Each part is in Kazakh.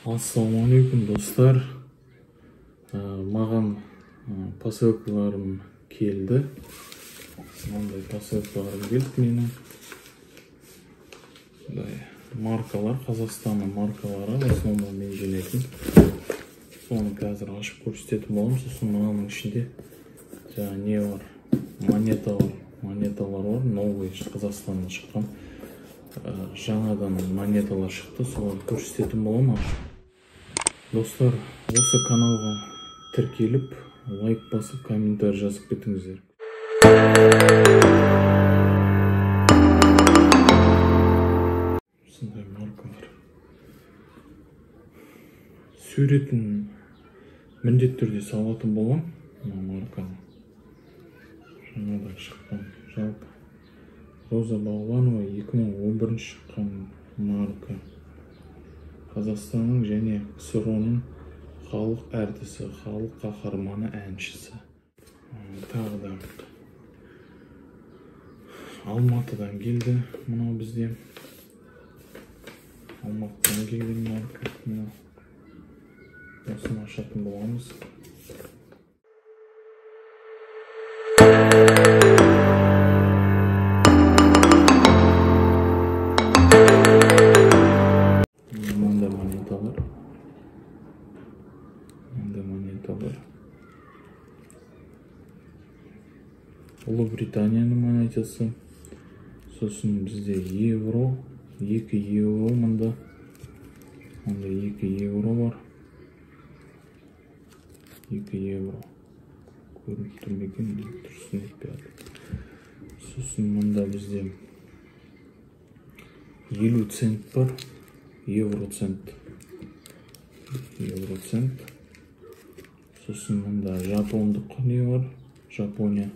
Ассалаумағалейкум достар. Маған посылкаларым келді. Мынандай посылкаларым келді менің. Мындай маркалар, Қазақстанның маркалары, в основном мен жинайтын. Соны қазір ашып көрсететін боламын. Сосын мынаның ішінде жаңа не бар? Монета бар. Монеталар бар, новый Қазақстаннан шыққан. Жаңадан монеталар шықты, соларды көрсететін боламын. Достар, осы каналға тіркеліп, лайк басып, комментарий жазып кетіңіздер. Осындай маркалар. Суретін міндетті түрде салатын боламын. Мына марканы. Жаңадан шыққан жалпы Роза Бағланова 2011 шыққан марка. Қазақстанның және КСРО-ның халық әртісі, халық қаһарманы, әншісі. Тағы да Алматыдан келді мынау бізде. Алматыдан келген марка. Мынау. Осыны ашатын боламыз. Ұлыбританияның монетасы. Сосын бізде евро, 2 евро мында. Мында 2 евро бар. 2 евро. Көрініп тұр ма екен? Тұрсын етпей. Сосын мында бізде 50 цент бар. Евро цент. Евро цент. Сосын мында жапондық не бар? Жапония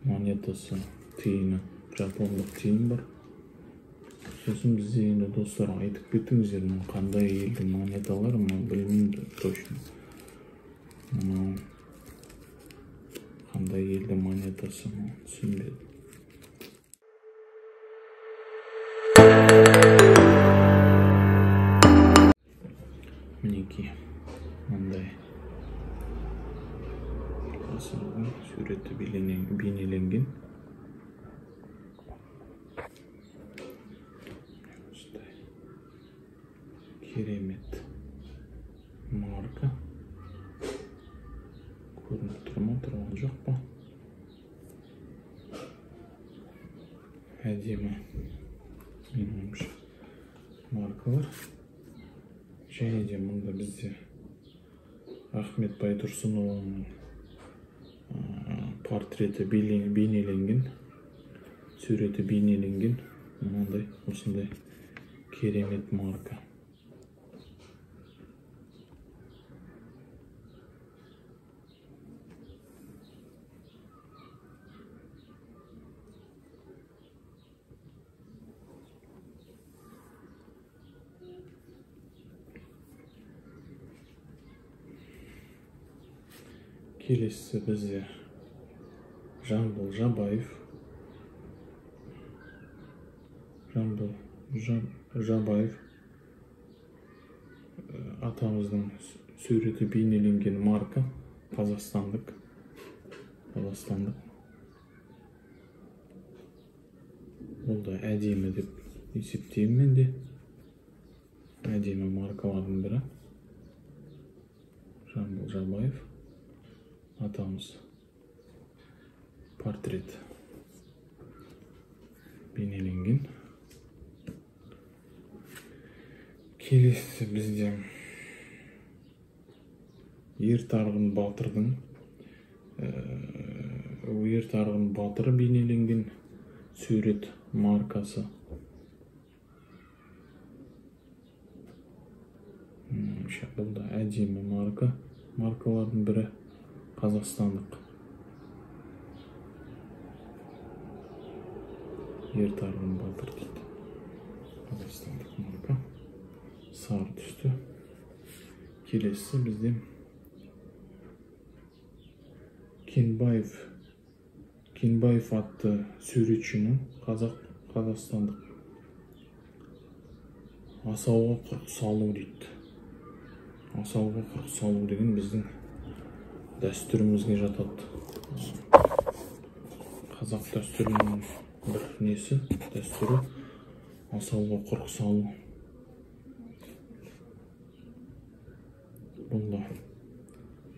монетасы, тиыны, жапондық тиын бар. Сосын бізде енді достар айтып кетіңіздер, мынау қандай елдің монеталары, мынау білмеймін точно. Мынау қандай елдің монетасы, мынау түсінбедім. Мінекей мындай суреті бейнеленген. Осындай керемет марка. Көрініп тұр ма, тұрған жоқ па? Әдемі, менің ойымша, маркалар. Және де мұнда бізде Ахмет Байтұрсынұлының портреті бейнеленген, суреті бейнеленген. Мынандай, осындай керемет марка. Келесі бізде Жамбыл Жабаев. Жамбыл Жабаев атамыздың суреті бейнеленген марка, қазақстандық. Қазақстандық. Ол да әдемі деп есептеймін мен де. Әдемі маркалардың бірі. Жамбыл Жабаев атамыз портрет бейнеленген. Келесі бізде Ер Тарғын батырдың Ер Тарғын батыры бейнеленген сурет маркасы. Бұл да әдемі марка, маркалардың бірі, қазақстандық. Ер Тарғын батыр дейді. Қазақстандық марка. Сары түсті. Келесі бізде Кенбаев. Кенбаев атты суретшінің қазақстандық. Асауға құрт салу дейді. Асауға құрық салу деген біздің дәстүрімізге жатады. Қазақ дәстүрінің бір несі, дәстүрі асауға құрық салу. Бұл да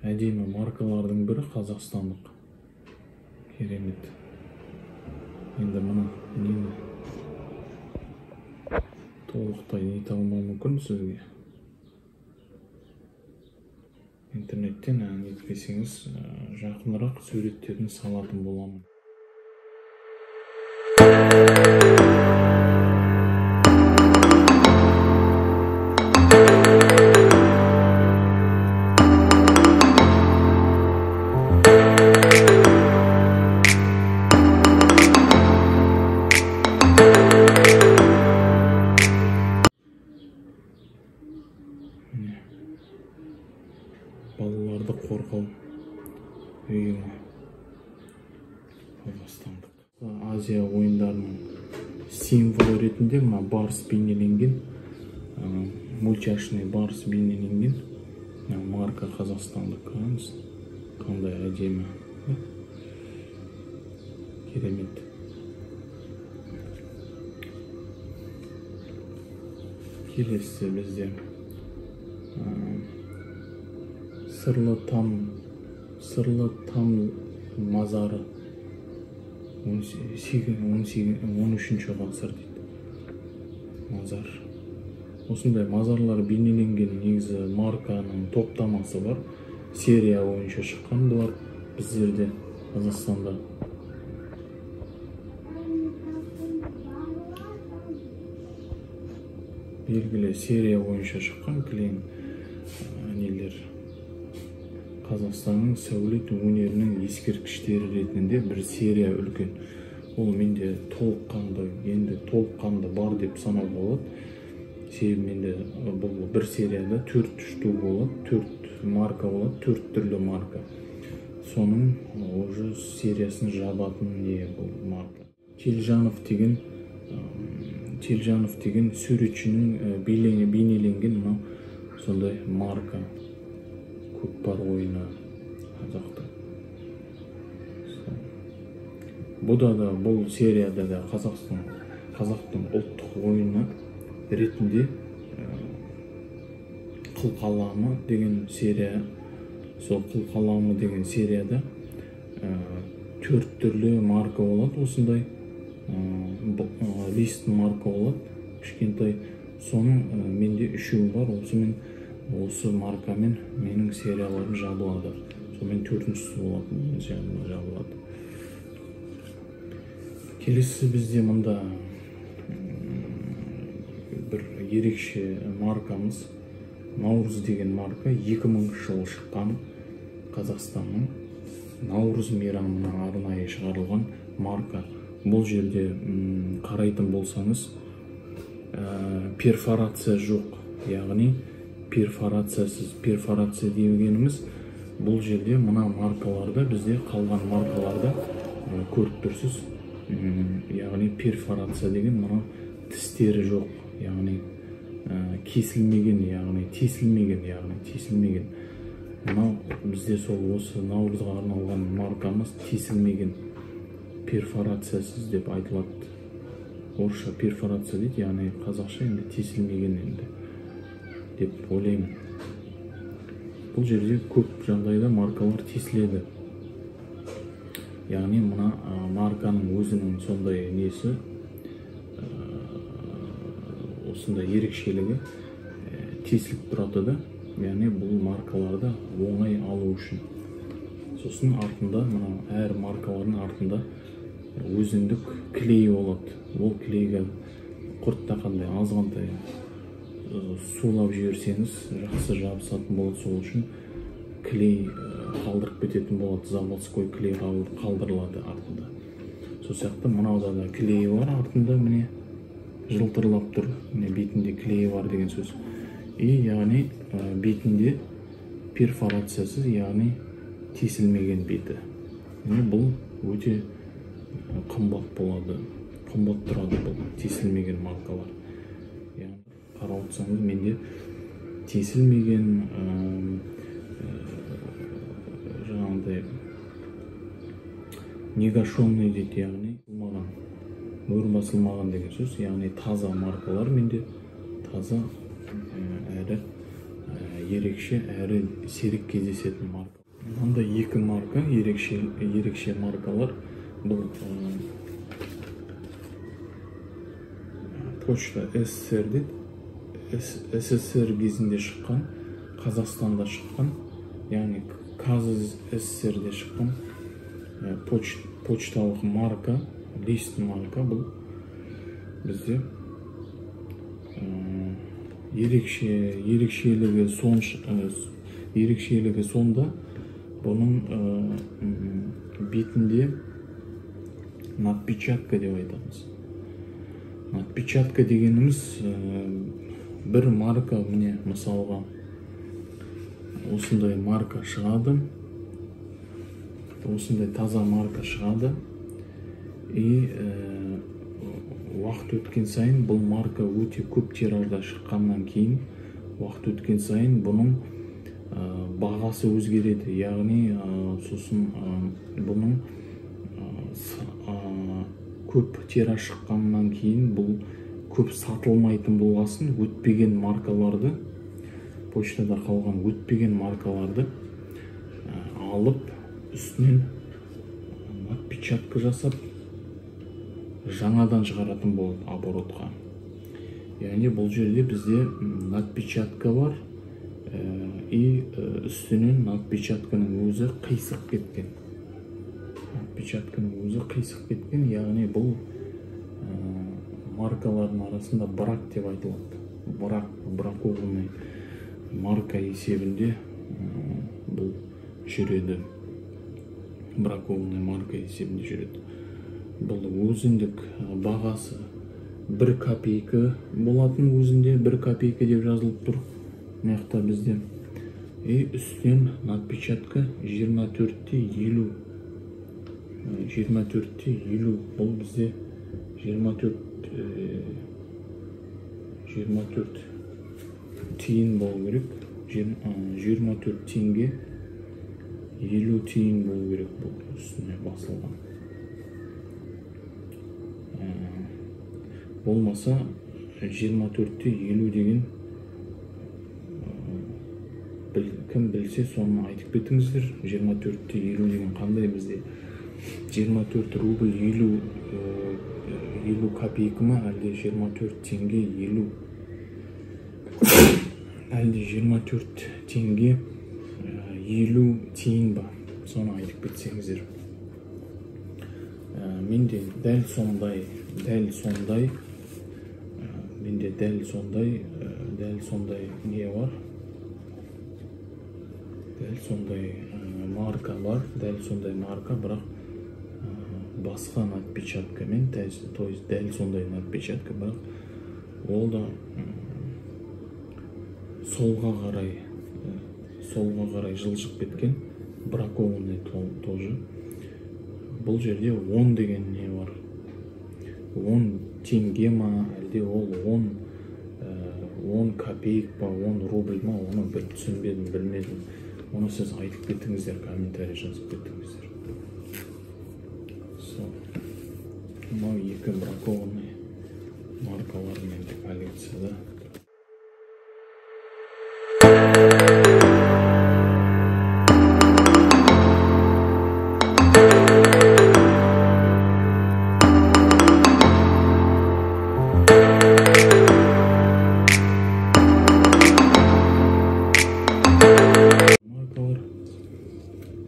әдемі маркалардың бірі, қазақстандық. Керемет. Енді мына нені толықтай нете алмау мүмкін сізге. Интернеттен нетпесеңіз, жақынырақ суреттерін салатын боламын. Балаларды қорғау ұйымы, қазақстандық. Азия ойындарының символы ретінде мына барс бейнеленген, мультяшный барс бейнеленген марка қазақстандық. Қараңыз, қандай әдемі, керемет. Келесі бізде Сырлы там мазары, 13 ғасыр дейді. Мазар. Осындай мазарлар бейнеленген негізі марканың топтамасы бар. Серия бойынша шыққан бұлар біздерде, Қазақстанда. Белгілі серия бойынша шыққан кілең нелер. Қазақстанның сәулет өнерінің ескерткіштері ретінде бір серия үлкен. Ол менде толыққанды, енді толыққанды бар деп санауға болады. Себебі менде бұл бір серияда 4 штук болады, 4 марка болады, 4 түрлі марка. Соның уже сериясын жабатын не бұл марка. Телжанов деген суретшінің бейнеленген мынау сондай марка. Көкпар ойыны қазақта. Бұда да, бұл серияда да қазақтың ұлттық ойыны ретінде Қылқаламы деген серия. Сол Қылқаламы деген серияда 4 түрлі марка болады, осындай лист марка болады, кішкентай. Соның менде 3-еуі бар, осымен осы маркамен менің серияларым жабылады. Сонымен 4-шісі болатын жабылады. Келесі бізде мында бір ерекше маркамыз Наурыз деген марка. 2000 жылы шыққан, Қазақстанның Наурыз мейрамына арнайы шығарылған марка. Бұл жерде қарайтын болсаңыз, перфорация жоқ, яғни перфорациясыз. Перфорация дегеніміз бұл жерде мына маркаларда, бізде қалған маркаларда көріп тұрсыз, яғни перфорация деген мына тістері жоқ, яғни кесілмеген, яғни тесілмеген, яғни тесілмеген. Мынау бізде сол осы Наурызға арналған маркамыз тесілмеген, перфорациясыз деп айтылады. Орысша перфорация дейді, яғни қазақша енді тесілмеген енді деп ойлаймын. Бұл жерде көп жағдайда маркалар тесіледі. Яғни мына марканың өзінің сондай несі, осындай ерекшелігі тесіліп тұрады да, яғни бұл маркаларды оңай алу үшін. Сосын артында, мына әр маркалардың артында өзіндік клей болады. Ол клейге құртта қандай азғантай сулап жіберсеңіз жақсы жабысатын болады. Сол үшін клей қалдырып кететін болады, заводской клей қалдырылады артында. Сол сияқты мынауда да клей бар артында, міне жылтырлап тұр, міне бетінде клей бар деген сөз. И яғни бетінде перфорациясыз, яғни тесілмеген беті. Міне бұл өте қымбат болады, қымбат тұрады бұл тесілмеген маркалар. Яғни қарап отырсаңыз, менде тесілмеген, жаңағыдай негашенный дейді, яғни маған мөр басылмаған деген сөз, яғни таза маркалар менде, таза әрі ерекше, әрі сирек кездесетін марка. Мынандай екі марка, ерекше маркалар. Бұл почта СССР дейді, СССР кезінде шыққан, Қазақстанда шыққан, яғни КазССРде шыққан почталық марка, лист марка. Бұл бізде ерекшелігі сонда, бұның бетінде надпечатка деп айтамыз. Надпечатка дегеніміз бір марка, міне мысалға осындай марка шығады, осындай таза марка шығады. И уақыт өткен сайын бұл марка өте көп тиражда шыққаннан кейін уақыт өткен сайын бұның бағасы өзгереді, яғни сосын бұның көп тираж шыққаннан кейін бұл көп сатылмайтын болғасын өтпеген маркаларды, почтада қалған өтпеген маркаларды алып үстінен надпечатка жасап жаңадан шығаратын болады оборотқа. Яғни бұл жерде бізде надпечатка бар, и үстінен надпечатканың өзі қисық кеткен. Надпечатканың өзі қисық кеткен, яғни бұл маркалардың арасында брак деп айтылады. Брак, бракованный марка есебінде бұл жүреді. Бракованный марка есебінде жүреді. Бұл өзіндік бағасы 1 копейка болатын, өзінде 1 копейка деп жазылып тұр мына жақта бізде. И үстінен надпечатка 24,50. 24,50 бұл бізде 24 тиын болу керек. 24 теңге 50 тиын болу керек бұл үстіне басылған. Болмаса 24,50 деген кім білсе соны айтып кетіңіздер. 24,50 деген қандай бізде? 24 рубль 50 копейка ма, әлде 24 теңге 50, әлде 24 теңге 50 тиын ба? Соны айтып кетсеңіздер. Менде дәл сондай, менде дәл сондай не бар? Дәл сондай марка бар, дәл сондай марка, бірақ басқа надпечаткамен, то есть дәл сондай надпечатка, бірақ ол да солға қарай жылжып кеткен, бракованный тоже. Бұл жерде 10 деген не бар? 10 теңге ма, әлде ол 10 копеек па, 10 рубль ма, оны бір түсінбедім, білмедім. Оны сіз айтып кетіңіздер, комментарий жазып кетіңіздер. Сол. Мынау екі бракованный маркалар менде коллекцияда.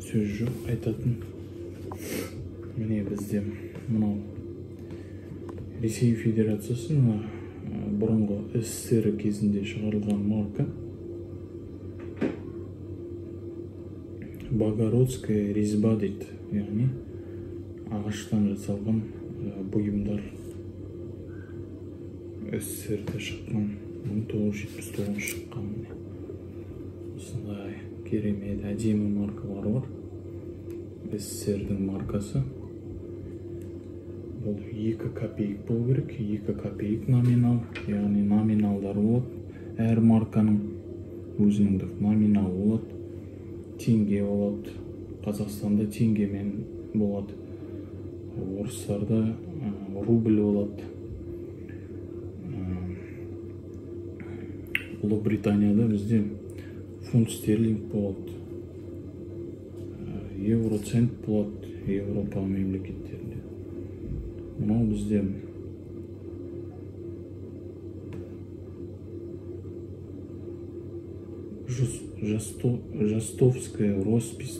Сөз жоқ айтатын. Міне бізде мынау Ресей Федерациясы, мына бұрынғы СССР кезінде шығарылған марка. Богородская резьба дейді, яғни ағаштан жасалған бұйымдар. СССРде шыққан, 1979 шыққан. Осындай керемет әдемі маркалар бар. СССРдің маркасы. Бұл 2 копеек болу керек, 2 копеек номинал, яғни номиналдар болады әр марканың. Өзінің де номиналы болады, теңге болады. Қазақстанда теңгемен болады, орыстарда рубль болады. Ұлыбританияда бізде фунт стерлинг болады, евроцент болады Европа мемлекеттерінде. Мынау бізде Жастовская роспись,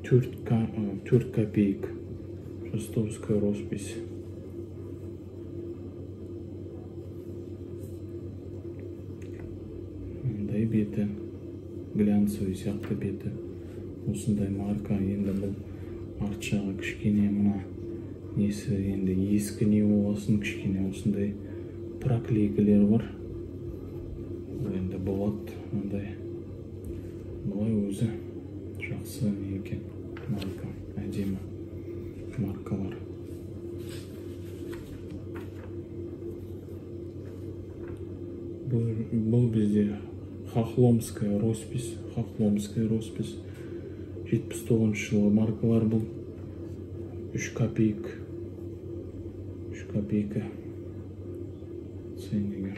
4 копеек. Жастовская роспись. Мындай беті, глянцевый сияқты беті. Осындай марка. Енді бұл арт жағы кішкене мына несі енді ескі не болғасын кішкене осындай проклейкалер бар. Бұл енді болады мындай. Былай өзі жақсы не екен марка, әдемі маркалар. Бұл бізде Хохломская роспись, Хохломская роспись. 79 жылы маркалар бұл. 3 копеек. 3 копейка. Ценнигі.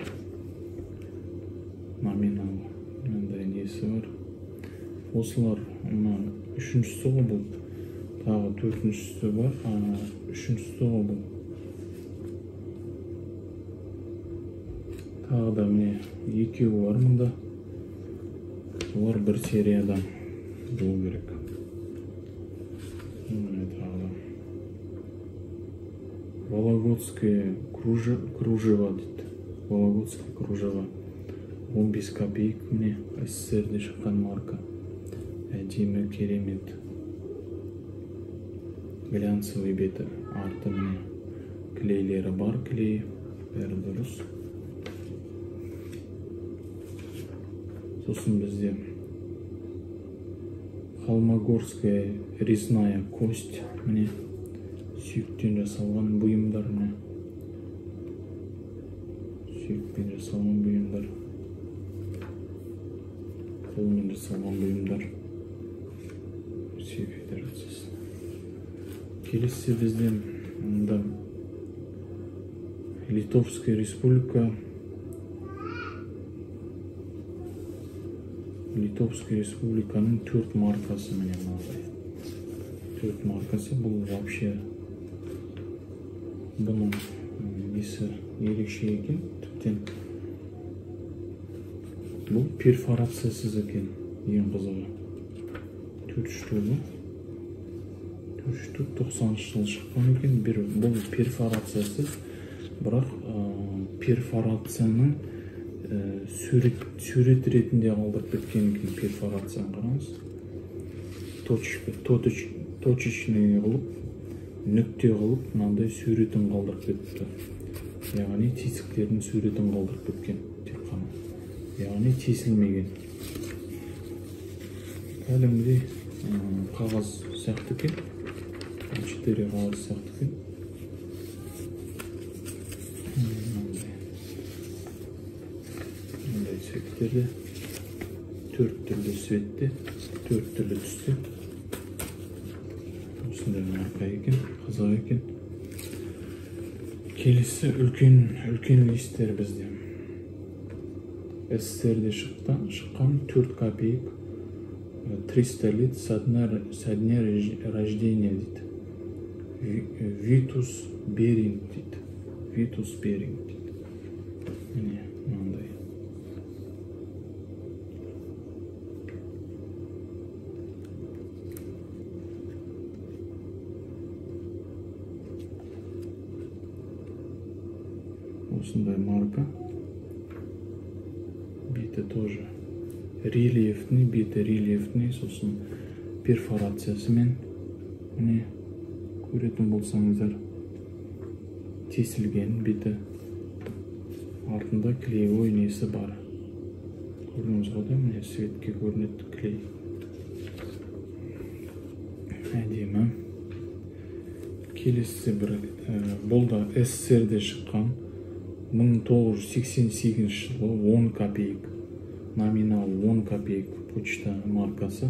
Номиналы. Мынандай несі бар. Осылар мына үшіншісі ғой бұл. Тағы төртіншісі бар. Үшіншісі ғой бұл. Тағы да міне екеуі бар мында. Олар бір сериядан болу керек. Міне тағы да. Вологодское кружево дейді. Вологодское кружево. 15 копеек міне СССР-де шыққан марка. Әдемі, керемет. Глянцевый беті. Арты міне клейлері бар, клей. Бәрі дұрыс. Сосын бізде Холмогорская резная кость. Міне сүйектен жасалған бұйымдар. Міне сүйекпен жасалған бұйымдар. Қолмен жасалған бұйымдар. Ресей Федерациясы. Келесі бізде мында Литовская Республика. Литовская Республиканың 4 маркасы міне мынандай. 4 маркасы бұл вообще бұның несі ерекше екен, тіптен. Бұл перфорациясыз екен, ең қызығы. 4 штугі. 4 штук 90 жылы шыққан екен. Бұл перфорациясыз, бірақ перфорацияның сурет ретінде қалдырып кеткен екен перфорацияны қараңыз. Точечный қылып, нүкте қылып, мынандай суретін қалдырып кетіпті. Яғни тесіктердің суретін қалдырып кеткен тек қана. Яғни тесілмеген. Кәдімгідей қағаз сияқты екен. 4 қағаз сияқты екен. Мындай цветтерде, 4 түрлі цветте, 4 түрлі түсте. Осындай марка екен, қызық екен. Келесі үлкен листтер бізде. СССР-де шыққан 4 копеек, 300 лет со дня рождения дейді. Витус Беринг дейді. Витус Беринг дейді. Міне мынандай. Осындай марка. Беті тоже рельефный, беті рельефный, сосын перфорациясымен міне көретін болсаңыздар тесілген беті. Артында клеевой несі бар. Көрдіңіз ғой да, міне светке көрінеді клей. Әдемі. Келесі бір, бұл да СССР-де шыққан 1988 жылы 10 копеек. Номинал 10 копеек почта маркасы.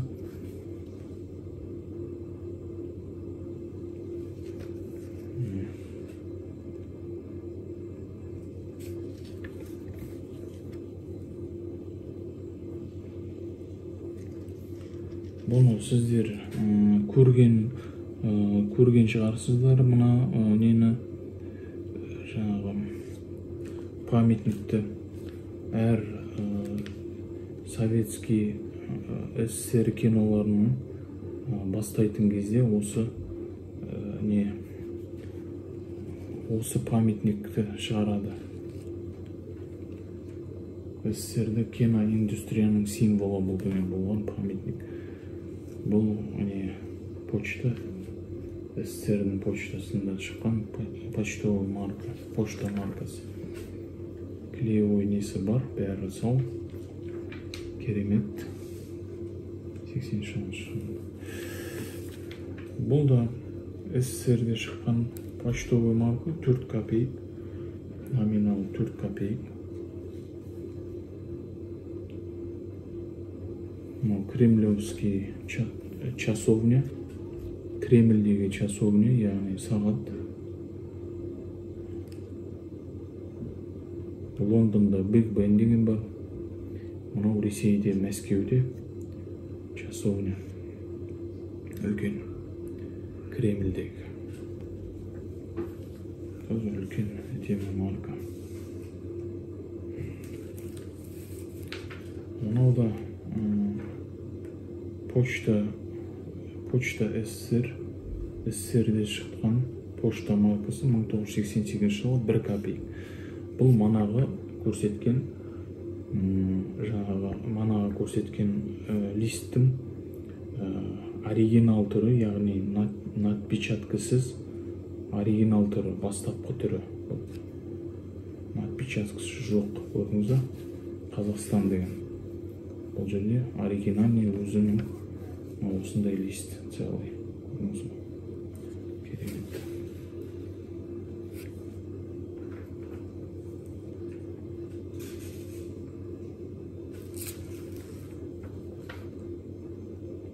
Бұны сіздер көрген шығарсыздар, мына нені, жаңағы памятникті әр советский СССР киноларының бастайтын кезде осы не осы памятникті шығарады. СССР-де киноиндустрияның символы бұл деген болған памятник. Бұл не почта, СССР-дің почтасында шыққан почтовый марка, пошта маркасы. Клеевой несі бар, бәрі сау. Керемет. 83 жылы. Бұл да СССР-де шыққан почтовый марка, 4 копеек. Номиналы 4 копеек. Кремлевский часовня, Кремльдегі часовня, яғни сағат. Лондонда Биг Бен деген бар. Мынау Ресейде, Мәскеуде часовня. Үлкен Кремльдегі. Тоже үлкен әдемі марка. Мынау да почта СССР, СССР-де шыққан пошта маркасы 1988 жылы 1 копеек. Бұл манағы көрсеткен, жаңағы манағы көрсеткен листтің оригинал түрі, яғни надпечаткасыз оригинал түрі, бастапқы түрі. Надпечаткасы жоқ, көрдіңіз бе? Қазақстан деген. Бұл жерде оригинальный өзінің осындай лист целый. Көрдіңіз бе? Керемет.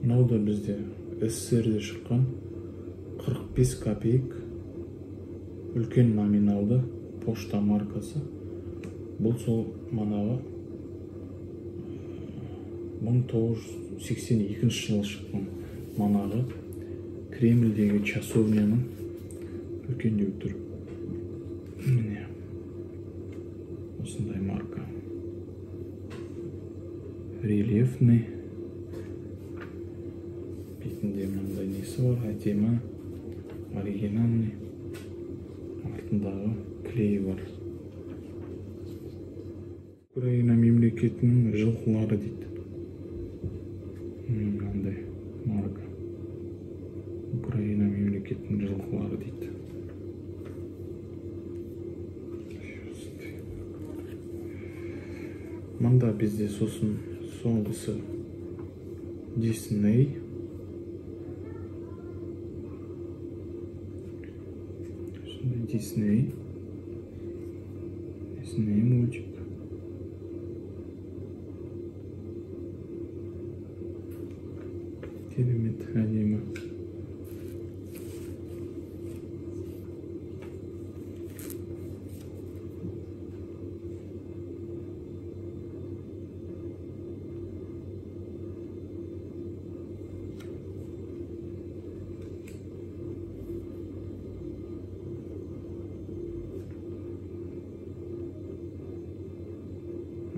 Мынау да бізде СССР-де шыққан 45 копеек үлкен номиналды пошта маркасы. Бұл сол манағы 1982 жылы шыққан манағы Кремльдегі часовняның үлкендеу түрі. Міне осындай марка. Рельефный. Бетінде мынандай несі бар, әдемі, оригинальный. Артындағы клей бар. Украина мемлекетінің жылқылары дейді. Мынандай марка. Украина мемлекетінің жылқылары дейді. Мында бізде сосын соңғысы Дисней. Дисней. Дисней мультик. Керемет, әдемі.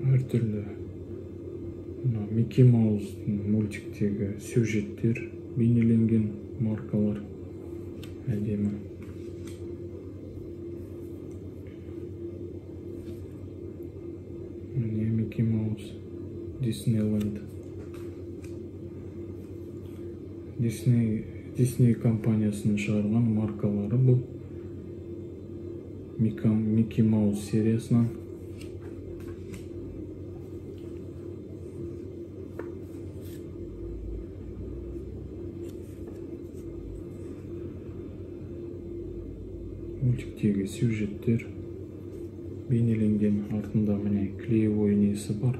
Әртүрлі Микки Маустың мультиктегі сюжеттер бейнеленген маркалар әдемі. Міне Микки Маус, Диснейленд. Дисней компаниясының шығарған маркалары бұл. Микки Маус сериясынан. Мультиктегі сюжеттер бейнеленген, артында міне клеевой несі бар.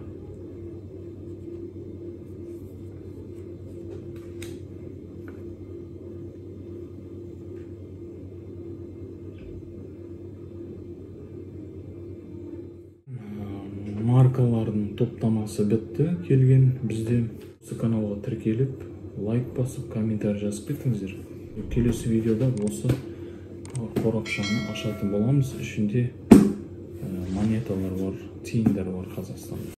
Маркалардың топтамасы бітті келген бізде. Осы каналға тіркеліп, лайк басып, комментарий жазып кетіңіздер. Келесі видеода осы қорапшаны ашатын боламыз. Ішінде монеталар бар, тиындар бар Қазақстанда.